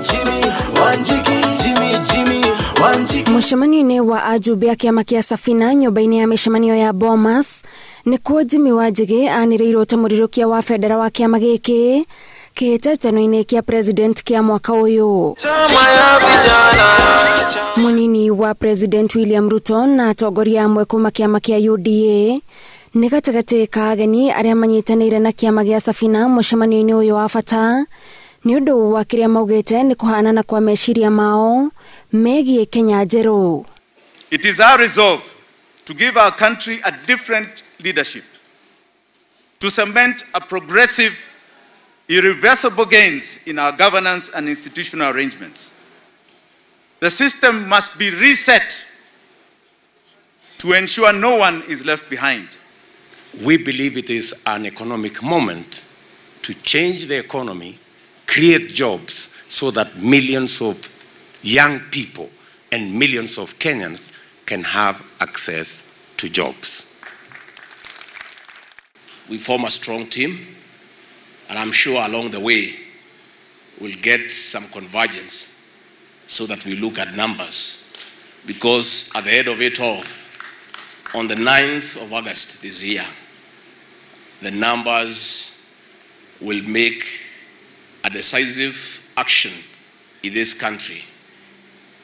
Jimmy, Wanjigi, Jimmy, Jimmy, Wanjigi. Mũcemanio-inĩ wa ajumbe a kĩama kĩa Safina nyũmba-inĩ ya mĩcemanio ya Bomas nĩkuo Jimmy Wanjigi anĩrĩirwo ta mũrirũkia wa bendera wa kĩama gĩkĩ kĩhĩtahĩtano-inĩ kĩa president kĩa mwaka ũyũ. Mũnini wa President William Ruto na atongoria amwe kuma kĩama kĩa UDA nĩ gatagatĩ ka ageni arĩa manyitanĩire na kĩama gĩa Safina mũcemanio-inĩ ũyũ wa bata nĩ ũndũ wa kĩrĩa maugĩte nĩ kũhanana kwa meciria mao megiĩ Kenya njerũ. It is our resolve to give our country a different leadership, to cement a progressive, irreversible gains in our governance and institutional arrangements. The system must be reset to ensure no one is left behind. We believe it is an economic moment to change the economy, create jobs so that millions of young people and millions of Kenyans can have access to jobs. We form a strong team, and I'm sure along the way we'll get some convergence so that we look at numbers. Because at the end of it all, on the 9th of August this year, the numbers will make a decisive action in this country,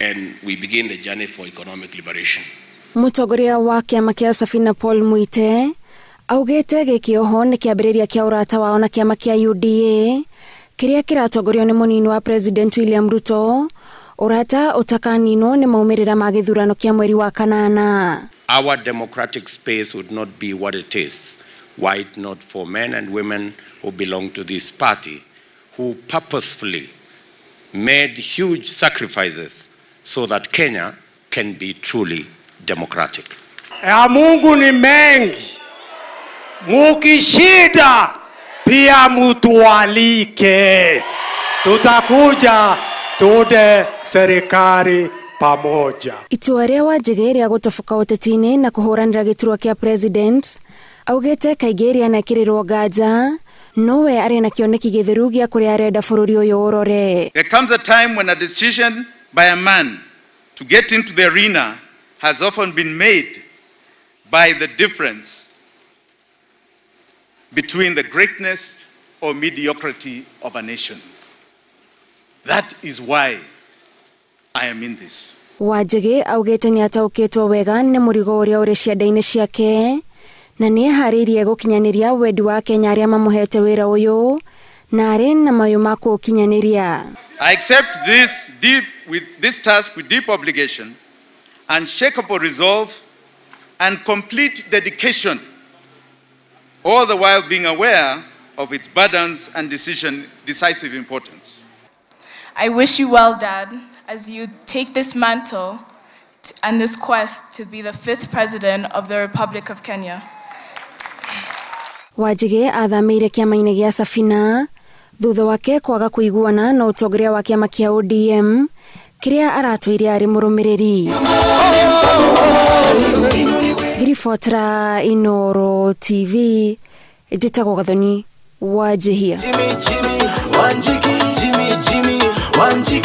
and we begin the journey for economic liberation. Mũtongoria wa kĩama kĩa Safina Paul Muite augĩte gĩkĩ oho nĩ kĩambĩrĩria kĩa ũrata wao na kĩama kĩa UDA kĩrĩa kĩratongorio nĩ mũnini wa President William Ruto, ũrata ũtakaninwo nĩ maumĩrĩra ma gĩthurano kĩa mweri wa kanana. Our democratic space would not be what it is were it not for men and women who belong to this party, who purposefully made huge sacrifices so that Kenya can be truly democratic. Ya Mungu ni mengi, mukishinda pia mutualike, tutakuja tude serikali pamoja. Itua rĩa Wanjigi rĩa gũtoboka ũteti-inĩ na kũhũranĩra gĩturwa kĩa president augĩte kaingĩ rĩanekĩrĩrwo nganja nowe arĩ na kĩoneki gĩtheru gĩa kũrĩa arenda bũrũri ũyũ ũrore. There comes a time when a decision by a man to get into the arena has often been made by the difference between the greatness or mediocrity of a nation. That is why I am in this. Wanjigi augĩte nĩ ataũkĩtwo wega nĩ mũrigo ũrĩa ũrĩ cianda-inĩ ciake na nĩ eharĩirie gũkinyanĩria wendi wa Kenya arĩa mamũhete wĩra ũyũ na arĩ na mayũ ma kũũkinyanĩria. I accept this task with deep obligation, unshakable resolve, and complete dedication, all the while being aware of its burdens and decisive importance. I wish you well, Dad, as you take this mantle and this quest to be the 5th president of the Republic of Kenya. Wanjigi athamĩire kĩama-inĩ gĩa Safina thutha wake kwaga kũiguana na ũtongoria wa kĩama kĩa ODM kĩrĩa aratũire arĩ mũrũmĩrĩri. Ngiribotera Inooro TV, njĩtagwo Gathoni Wanjihia. Jimmy, Jimmy, Wanjigi, Jimmy, Jimmy, Wanjigi.